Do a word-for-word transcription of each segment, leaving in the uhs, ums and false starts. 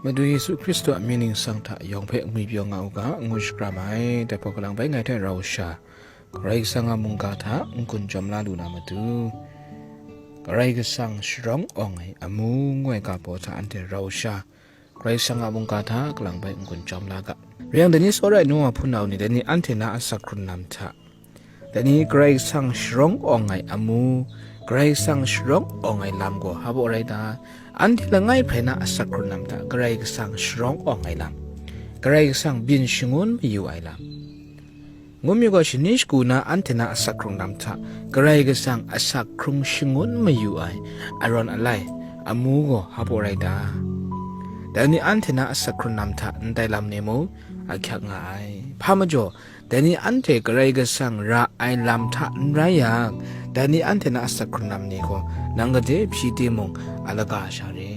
Madu Yesu Hkristu a mying ningsang hta yawng hpe ngwi pyaw nga u ga, ngu shakram ai. Dai hpawt kalang bai ngai hte rau sha, Karai Kasang a mungga hta n-gun chyawm la lu na matu, Karai Kasang sharawng awng ai amu ngu ai ga baw hta anhte rau sha, Karai Kasang a mungga hta kalang bai n-gun chyawm la ga. Rai yang, dai ni tsawra ai nu wa hpunau ni, dai ni anhte na asak hkrun lam hta, dai ni Karai Kasang sharawng awng ai amu, Karai Kasang sharawng awng ai lam gaw hpa baw rai ta? Anhte langai hprai na asak hkrun lam hta Karai Kasang sharawng awng ai lam, Karai Kasang byin shangun mayu ai lam, ngu mi gaw, shani shagu na anhte na asak hkrung lam hta Karai Kasang asak hkrung shangun mayu ai arawn alai amu gaw hpa baw rai ta? Dai ni anhte na asak hkrun lam hta ndai lam ni mung ahkyak nga ai. Hpa majaw, dai ni anhte Karai Kasang ra ai lam hta n rai yang, dai ni anhte na asak hkrun lam ni gaw nang gade hpyi timung a laga sha re.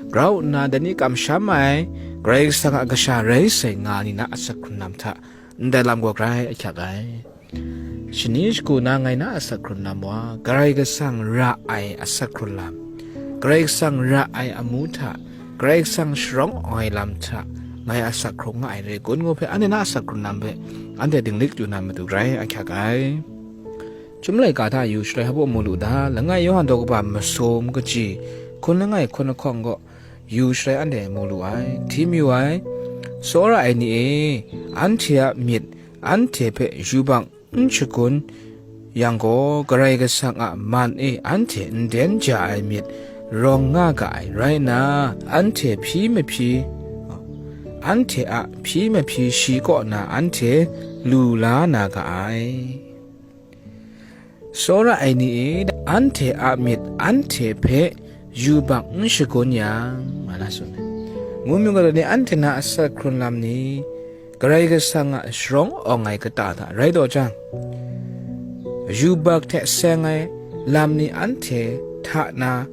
Grau nna dai ni kamsham ai, Karai Kasang a kasha rai sai nga ni na asak hkrun lam hta ndai lam gaw grai ahkyak ai. Shani shagu na ngai na asak hkrun lam wa, Karai Kasang ra ai asak hkrun lam, Karai Kasang ra ai amu hta, Karai Kasang sharawng awng ai lam hta ngai asak hkrung nga ai re kun ngu hpe, anhte na asak hkrun lam hpe anhte dinglik lu na matu grai ahkyak ai. Chyum laika hta yu shaloi hpa baw mu lu da, langai Yawhan daw kaba masum kaji hkun langai hkun lahkawng gaw yu shaloi anhte mu lu ai. Hti mayu ai, tsawra ai ni e, anhte a myit anhte hpe yubak n shagun yang gaw, Karai Kasang a man e anhte nden ja ai myit rawng nga ga ai rai nna, anhte hpyi mahpyi, anhte a hpyi mahpyi shi kaw na anhte lu la na ga ai. Tsawra ai ni e, anhte a myit anhte hpe yubak n shagun yang, nga na tsun ai. Ngu mi gaw, dai ni anhte na asak hkrun lam ni, Karai Kasang a sharawng awng ai kata hta rai taw jang, yubak hte seng ai lam ni anhte hta na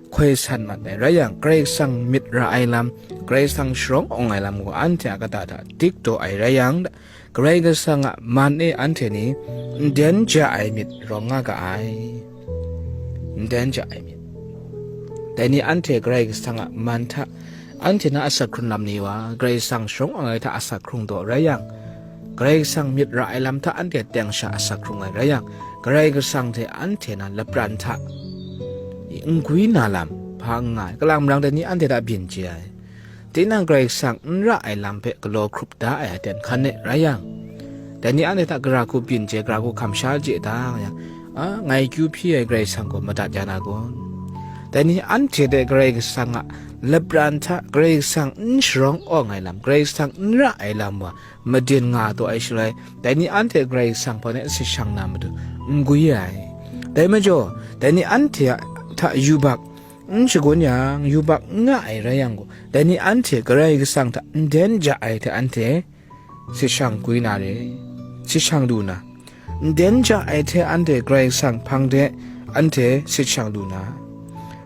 hkoi san mat ai rai yang, Karai Kasang myit ra ai lam, Karai Kasang sharawng awng ai lam gaw anhte a kata hta dik taw ai rai yang, Karai Kasang a man e anhte ni nden ja ai myit rawng nga ga ai. Nden ja ai myit. Dai ni anhte Karai Kasang a man hta, anhte na asak hkrun lam ni wa, Karai Kasang sharawng awng ai hta asak hkrung taw rai yang, Karai Kasang myit ra ai lam hta anhte teng sha asak hkrung ai rai yang, Karai Kasang hte anhte na lapran hta n gwi na lam hpa n nga ai. Kalang marang dai ni anhte hta byin chye ai. Tinang Karai Kasang n ra ai lam hpe galaw hkrup da ai aten hkan e rai yang, dai ni anhte hta gara hku byin chye, gara hku hkam sha chye da nga yang, a, ngai akyu hpyi ai Karai Kasang gaw madat ya na kun? Dai ni anhte hte Karai Kasang a lapran hta Karai Kasang n sharawng awng ai lam, Karai Kasang n ra ai lam wa madin nga taw ai shaloi, dai ni anhte Karai Kasang hpang de si shang na matu n gwi ai. Dai majaw, dai ni anhte a hta yubak n shagun yang, yubak n nga ai rai yang gaw, dai ni anhte Karai Kasang hta nden ja ai hte anhte si shang gwi na re, si shang lu na, nden ja ai hte anhte Karai Kasang hpang de anhte si shang lu na,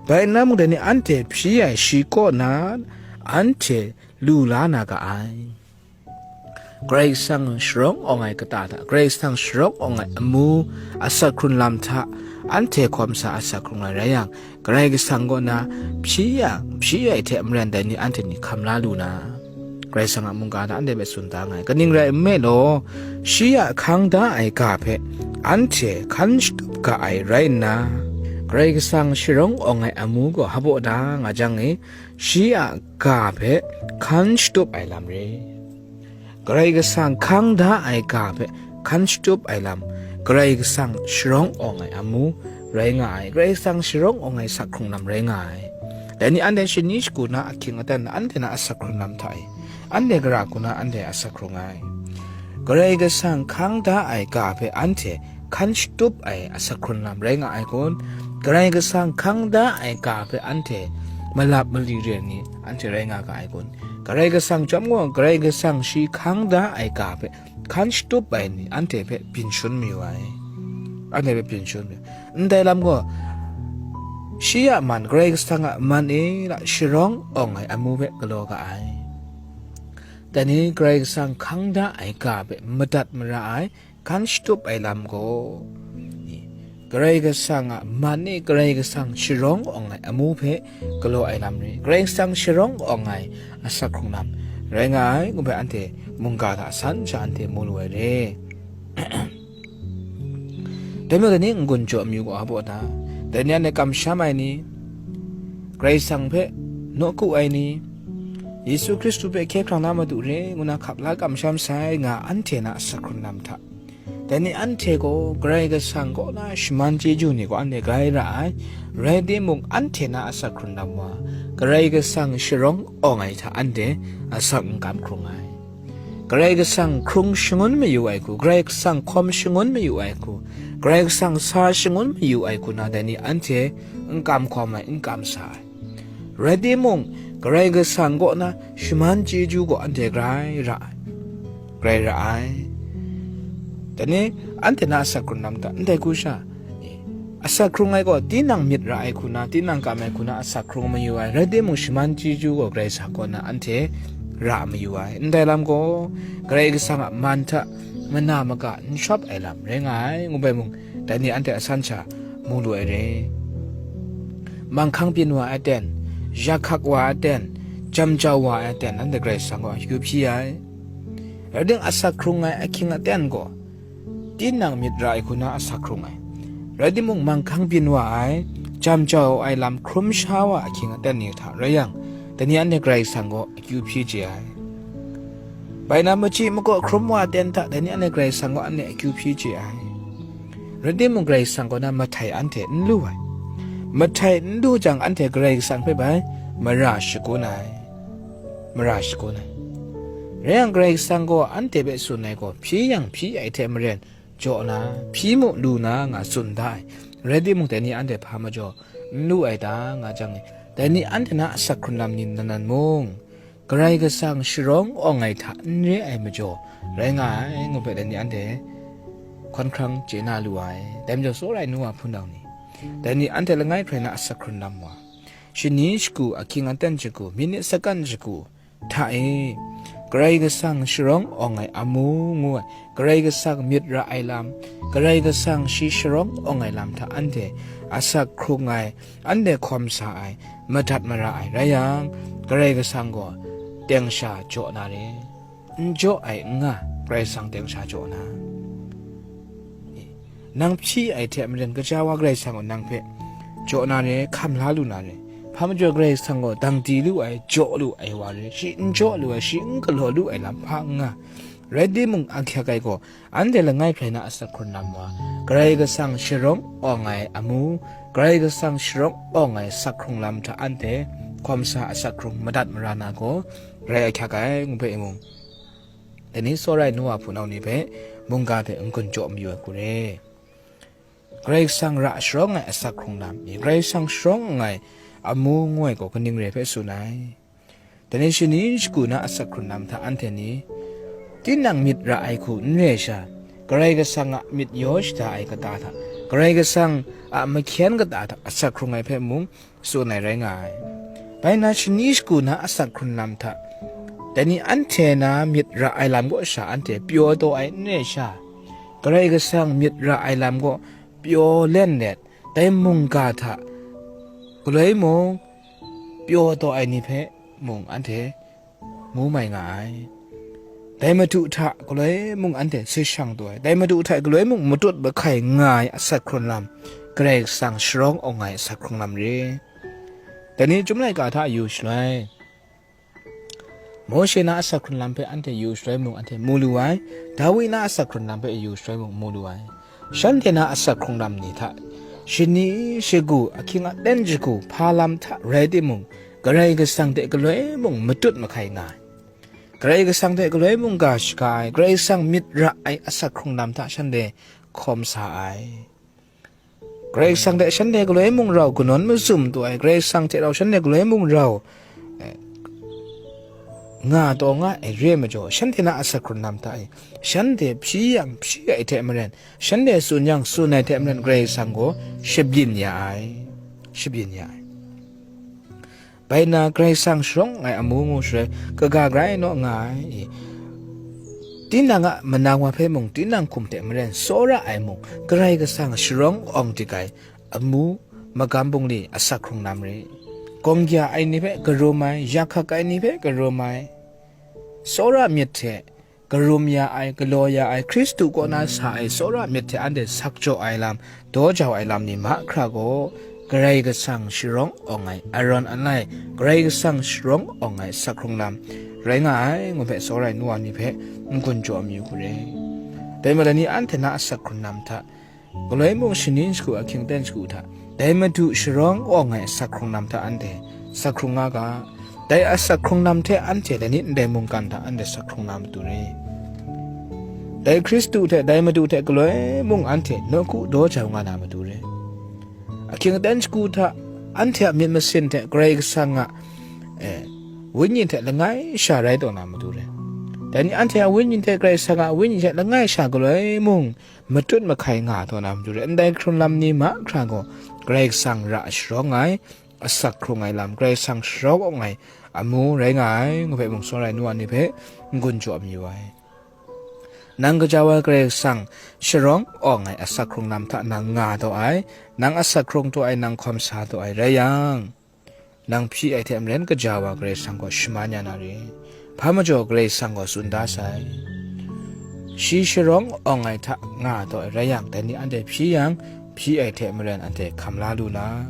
bai nna mung dai ni anhte hpyi ai shi kaw na anhte lu la na ga ai. Karai Kasang sharawng awng ai kata hta, Karai Kasang sharawng awng ai amu asak hkrun lam hta, anhte hkawm sa asak hkrung ai rai yang, Karai Kasang kaw na hpyi yang, hpyi ai hte maren dai ni anhte ni hkam la lu na, Karai Kasang a mungga hta anhte hpe tsun da nngai. Kaning rai nme law, shi a hkang da ai ga hpe anhte hkan shatup ga ai rai nna, Karai Kasang sharawng awng ai amu gaw hpa baw da nga jang e, shi a ga hpe hkan shatup ai lam re. Karai Kasang hkang da ai ga hpe hkan shatup ai lam, Karai Kasang sharawng awng ai amu rai nga ai, Karai Kasang sharawng awng ai asak hkrung lam rai nga ai. Dai ni anhte shani shagu na ahkying aten anhte na asak hkrung lam hta e, anhte gara hku na anhte asak hkrung ai. Karai Kasang hkang da ai ga hpe anhte hkan shatup ai asak hkrun lam rai nga ai kun? Karai Kasang hkang da ai ga hpe anhte malap mali re ni anhte rai nga ga ai kun? Karai Kasang chyawm gaw, Karai Kasang shi hkang da ai ga hpe hkan shatup ai ni anhte hpe byin shun mayu ai. Anhte hpe byin shun mayu. Ndai lam gaw, shi a man, Karai Kasang a man e la sharawng awng ai amu hpe galaw ga ai. Dai ni Karai Kasang hkang da ai ga hpe madat mara ai, hkan shatup ai lam gaw, ni, Karai Kasang a man e Karai Kasang sharawng awng ai amu hpe galaw ai lam re, Karai Kasang sharawng awng ai asak hkrung lam rai nga ai, ngu hpe anhte mungga hta san sha anhte mu lu ai re. Dai majaw, dai ni n-gun jaw mayu gaw a baw ta? Dai ni anhte kamsham ai ni, Karai Kasang hpe nawku ai ni, Yesu Hkristu hpe hkye hkrang na madu re ngu na hkap la kamsham sai nga anhte na asak hkrung lam hta, dai ni anhte gaw Karai Kasang kaw na shaman chyeju ni gaw anhte grai ra ai, rai timung, anhte na asak hkrung lam wa, Karai Kasang sharawng awng ai hta anhte asak n kam hkrung ai. Karai Kasang hkrung shangun mayu ai hku, Karai Kasang hkawm shangun mayu ai hku, Karai Kasang sa shangun mayu ai hku na dai ni anhte n kam hkawm ai, n kam sa ai. Rai timung, Karai Kasang kaw na shaman chyeju gaw anhte grai ra ai, grai ra ai. Dai ni anhte na asak hkrung lam hta, ndai hku sha, asak hkrung ai gaw tinang myit ra ai hku na, tinang kam ai hku na asak hkrung mayu ai, rai timung, shaman chyeju gaw Karai Kasang kaw na anhte ra mayu ai. Ndai lam gaw, Karai Kasang a man hta mana maka n shawp ai lam rai nga ai, ngu bai mung, dai ni anhte asan sha mu lu ai re. Manghkang byin wa ai aten, yak hkak wa ai aten, jam jau wa ai aten, anhte Karai Kasang gaw akyu hpyi ai. Rai timung, asak hkrung ai ahkying aten gaw, tinang myit ra ai hku na asak hkrung ai. Rai timung, manghkang byin wa ai, jam jau ai lam hkrum sha wa ahkying aten ni hta rai yang, dai ni anhte Karai Kasang gaw akyu hpyi chye ai. Bai na, machyi makaw hkrum wa aten hta dai ni anhte Karai Kasang gaw anhte akyu hpyi chye ai. Rai timung, Karai Kasang kaw na mahtai anhte n lu ai. Mahtai n lu jang, anhte Karai Kasang hpe bai mara shagun ai, mara shagun ai. Rai yang, Karai Kasang gaw anhte hpe tsun ai gaw, hpyi yang hpyi ai hte maren, jaw na, hpyi mu lu na nga tsun da ai. Rai timung, dai ni anhte hpa majaw n lu ai ta nga jang e, dai ni anhte na asak hkrung lam ni nan nan mung, Karai Kasang sharawng awng ai hta n re ai majaw rai nga ai, ngu hpe dai ni anhte hkawn hkrang chye na lu ai. Dai majaw, tsawra ai nu wa hpunau ni, dai ni anhte langai hkrai na asak hkrung lam wa, shani shagu, ahkying aten shagu, minit sakan shagu hta e, Karai Kasang sharawng awng ai amu ngu ai, Karai Kasang myit ra ai lam, Karai Kasang shi sharawng awng ai lam hta anhte asak hkrung ai, anhte hkawm sa ai, madat mara ai rai yang, Karai Kasang gaw teng sha jaw na re. N jaw ai n nga, Karai Kasang teng sha jaw na. Nang hpyi ai hte maren, gaja wa Karai Kasang gaw nang hpe jaw na re, hkam la lu na re. Hpa majaw Karai Kasang gaw dang di lu ai, jaw lu ai wa re, shi n jaw lu ai, shi n galaw lu ai lam hpa n nga. Rai timung, ahkyak ai gaw, anhte langai hkrai na asak hkrung lam wa, Karai Kasang sharawng awng ai amu, Karai Kasang sharawng awng ai asak hkrung lam hta anhte hkawm sa, asak hkrung madat mara na gaw rai ahkyak ai, ngu hpe mung, dai ni tsawra ai nu wa hpunau ni hpe mungga hte n-gun jaw mayu ai hku re. Karai Kasang ra sharawng ai asak hkrung lam, Karai Kasang sharawng awng ai amu ngu ai gaw kaning re hpe tsun ai. Dai ni shani shagu na asak hkrung lam hta anhte ni, tinang myit ra ai hku n re ai sha, Karai Kasang a myit yaw shada ai kata hta, Karai Kasang a mahkyen kata hta asak hkrung ai hpe mung tsun ai rai nga ai. Bai na, shani shagu na asak hkrung lam hta, dai ni anhte na myit ra ai lam kaw sha anhte pyaw taw ai n re ai sha, Karai Kasang myit ra ai lam kaw pyaw len let, dai mungga hta galoi mung pyaw taw ai ni hpe mung anhte mu mai nga ai. Dai Madu hta galoi mung anhte si shang taw ai, dai Madu hta galoi mung matut mahkai nga ai asak hkrung lam, Karai Kasang sharawng awng ai asak hkrung lam re. Dai ni Chyum laika hta yu shaloi, Mawshe na asak hkrung lam hpe anhte yu shaloi mung anhte mu lu ai, Dawi na asak hkrung lam hpe yu shaloi mung mu lu ai. Shanhte na asak hkrung lam ni hta, shani shagu, ahkying aten shagu, hpa lam hta rai timung, Karai Kasang hte galoi mung matut mahkai nga ai. Karai Kasang hte galoi mung ga shaga ai, Karai Kasang myit ra ai asak hkrung lam hta shanhte hkawm sa ai. Karai Kasang hte shanhte galoi mung rau kanawn mazum taw ai, Karai Kasang hte rau shanhte galoi mung rau, eh, nga taw nga ai re ai majaw, shanhte na asak hkrung lam hta e, shanhte hpyi yang hpyi ai hte maren, shanhte tsun yang tsun ai hte maren, Karai Kasang gaw shabyin ya ai, shabyin ya ai. Bai na, Karai Kasang sharawng ai amu ngu shaloi, kaga grai naw nga ai. Tinang a manang wa hpe mung, tinang hkum hte maren tsawra ai mung, Karai Kasang sharawng awng dik ai amu, magam bungli asak hkrung lam re. Gawng gya ai ni hpe karum ai, yak hkak ai ni hpe karum ai, tsawra myit hte karum ya ai, galaw ya ai, Hkristu kaw na sa ai tsawra myit hte anhte sak jaw ai lam, daw jau ai lam ni mahkra gaw, Karai Kasang sharawng awng ai, arawn alai, Karai Kasang sharawng awng ai asak hkrung lam rai nga ai, ngu hpe tsawra ai nu wa ni hpe n-gun jaw mayu hku re. Dai majaw ni anhte na asak hkrung lam hta, galoi mung shani shagu, ahkying aten shagu hta, dai Madu sharawng awng ai asak hkrung lam hta anhte sak hkrung nga ga. Dai asak hkrung lam hte anhte lanit ndai mungkan hta anhte sak hkrung na matu re. Dai Hkristu hte, dai Madu hte galoi mung anhte nawku daw jau nga na matu re. Ahkying aten shagu hta, anhte a myit masin hte Karai Kasang a, eh, Wenyi hte langai sha rai taw na matu re. Dai ni anhte a wenyi hte Karai Kasang a wenyi hte langai sha galoi mung matut mahkai nga taw na matu re. Ndai hkrung lam ni mahkra gaw Karai Kasang ra sharawng ai, asak hkrung ai lam, Karai Kasang sharawng awng ai amu rai nga ai, ngu hpe mung tsawra ai nu wa ni hpe n-gun jaw mayu ai. Nang gaja wa Karai Kasang sharawng awng ai asak hkrung lam hta nang nga taw ai, nang asak hkrung taw ai, nang hkawm sa taw ai rai yang, nang hpyi ai hte maren gaja wa Karai Kasang gaw shaman ya na re. Hpa majaw Karai Kasang gaw tsun da sai. Shi sharawng awng ai hta nga taw ai rai yang, dai ni anhte hpyi yang, hpyi ai hte maren anhte hkam la lu na.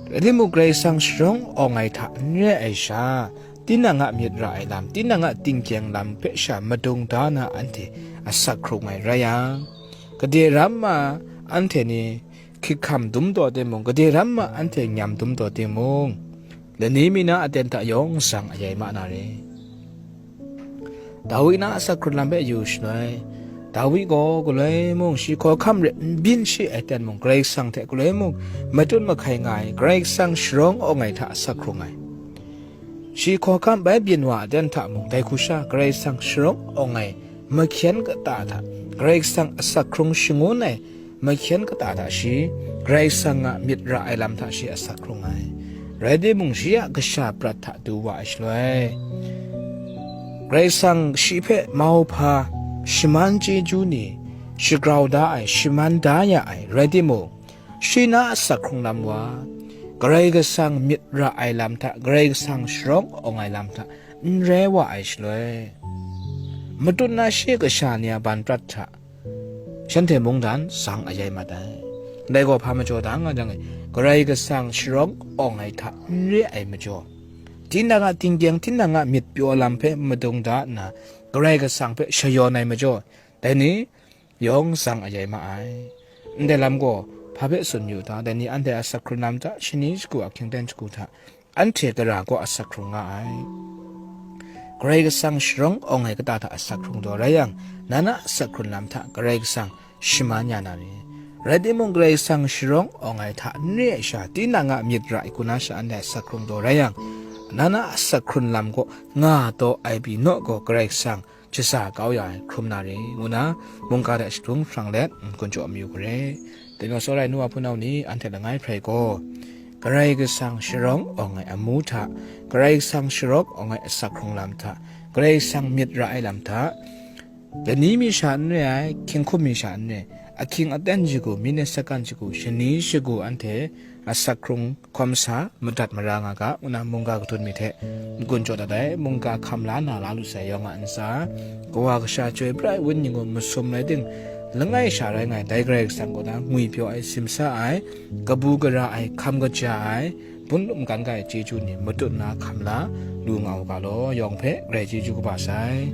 Rai timung, Karai Kasang sharawng awng ai hta n re ai sha, tinang a myit ra ai lam, tinang a tingkyeng lam hpe sha madung da na anhte asak hkrung ai rai yang, gade ram ma anhte ni hkihkam dum taw timung, gade ram ma anhte nyam dum taw timung, lani mi na aten hta yawng tsang ayai ma na re. Dawi na asak hkrung lam hpe yu shaloi, Dawi gaw galoi mung shi hkawhkam ret n byin shi ai ten mung, Karai Kasang hte galoi mung matut mahkai nga ai, Karai Kasang sharawng awng ai hta asak hkrung ai. Shi hkawhkam bai byin wa ai ten hta mung, dai hku sha Karai Kasang sharawng awng ai mahkyen kata hta, Karai Kasang asak hkrung shangun ai mahkyen kata hta shi, Karai Kasang a myit ra ai lam hta shi asak hkrung ai. Rai timung, shi a kasha prat hta du wa ai shaloi, Karai Kasang shi hpe mauhpa, shaman chyeju ni, shagrau da ai, shaman da ya ai, rai timung, shi na asak hkrung lam wa, Karai Kasang myit ra ai lam hta, Karai Kasang sharawng awng ai lam hta n rai wa ai shaloi, matut na shi kasha ni a ban prat hta, shanhte mungdan tsang ayai mat ai. Ndai gaw hpa majaw da nga jang, Karai Kasang sharawng awng ai hta n re ai majaw, tinang a tingkyeng, tinang a myit pyaw lam hpe madung da nna, Karai Kasang hpe shayawn ai majaw, dai ni yawng tsang ayai ma ai. Ndai lam gaw hpa hpe tsun yu ta? Dai ni anhte a asak hkrung lam hta, shani shagu, ahkying aten shagu hta, anhte gara gaw asak hkrung nga ai. Karai Kasang sharawng awng ai kata hta asak hkrung taw rai yang, na na asak hkrung lam hta Karai Kasang shaman ya na re. Rai timung, Karai Kasang sharawng awng ai hta n re ai sha, tinang a myit ra ai hku na sha anhte asak hkrung taw rai yang, na na asak hkrung lam gaw nga taw ai pyi naw gaw, Karai Kasang shaza kau ya ai hkrum na re, ngu na mungga hte shadung hprang let n-gun jaw mayu hku re. Dai majaw tsawra ai nu wa hpunau ni, anhte langai hprai gaw, Karai Kasang sharawng awng ai amu hta, Karai Kasang sharawng awng ai asak hkrung lam hta, Karai Kasang myit ra ai lam hta, lani mi sha n re ai, hkying hkum mi sha n re, ahkying aten shagu, minit sakan shagu, shani shagu anhte asak hkrung hkawm sa madat mara nga ga, ngu na mungga katun mi hte n-gun jaw dat ai, mungga hkam la na la lu sai yawng a ntsa, Kawa Kasha Chyoi pra ai Wenyi gaw masum rai ting, langai sha rai nga ai, dai Karai Kasang kaw na ngwipyaw ai, simsa ai, kabu gara ai, hkam kaja ai, bun mungkan ga ai chyeju ni matut na hkam la lu nga u ga law, yawng hpe grai chyeju kaba sai.